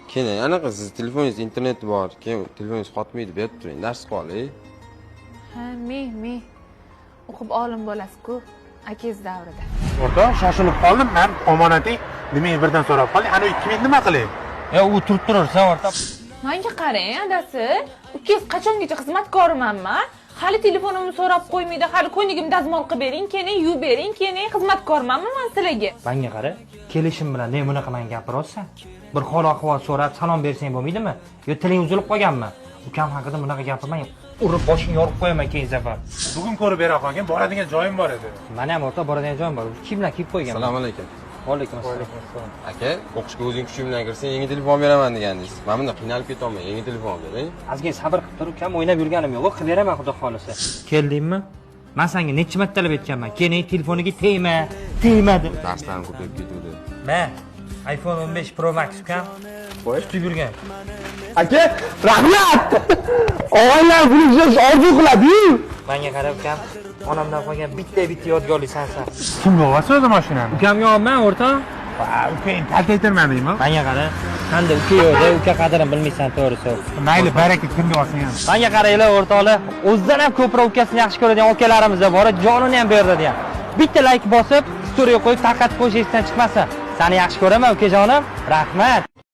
Keyin anaqa siz telefoningiz interneti bor, keyin telefoningiz qotmaydi, berib turing, dars qilib. Ha, me o'qib olim bo'lasiz-ku akangiz davrida. O'rtoq, shoshilib qoldim. Man omonating nimaga birdan so'rab qolding? Ana 2000 nima qilay? Ya u turib turarsan, o'rtoq. Manga qarang, adasi, ukangiz qachongacha xizmatkorimanman? Hali telefonimni so'rab qo'ymaydi, hali ko'ynagimni dazmol qilib bering, keyin yuvib bering, keyin xizmatkormanmi man sizlarga? Manga qara, kelishim bilan ne bunaqa manga gapiryapsan? Bir hol ahvol so'rab salom bersang bo'lmaydimi? Yo tiling uzilib qolganmi? Ukam haqida bunaqa gapirmang, urib boshingni yorib qo'yaman keyin safar. Bugun ko'rib bera qolgin, boradigan joyim bor edi. Mani ham, o'rtoq, boradigan joyim bor. Kiyimlar kiyib qo'yganman. Assalomu alaykum. Vaalaykum assalom. Aka, o'qishga o'zing kuching bilan kirsang, yangi telefon beraman degandingiz. Mana bunda qiynalib ketolmay, yangi telefon bering. Ozgina sabr qilib tur, ukam, o'ynab yurganim yo'q, qilib beraman xudo xohlasa. Keldingmi? Man senga necha martalab aytganman, keyin telefoniga tegma, tegma deb. Darslarim ko'payib ketuvdi. Ma, iPhone 15 Pro Max, ukam. Tutib yurgan. Aka, rahmat! Og'aylar buni orzu qiladi-yu. Menga qara, ukam, onamdan qolgan bitta-bitta yodgorlik sansan. Kimga olasiz o'zi mashinani? Ukamga olman, o'rtoq. Va, uka, endi taltaytirmadingmi? Menga qara, qanday uka yo'qda, uka qadrini bilmaysan, to'g'risi. Mayli, baraka, kimga olsang ham. Menga qaranglar, o'rtoqlar, o'zidan ham ko'proq ukasini yaxshi ko'radigan akalarimiz bor, jonini ham beradigan. Bitta like bosib, story qo'yib, tarqatib qo'yish esdan chiqmasin. Seni yaxshi ko'raman, ukajonim. Rahmat.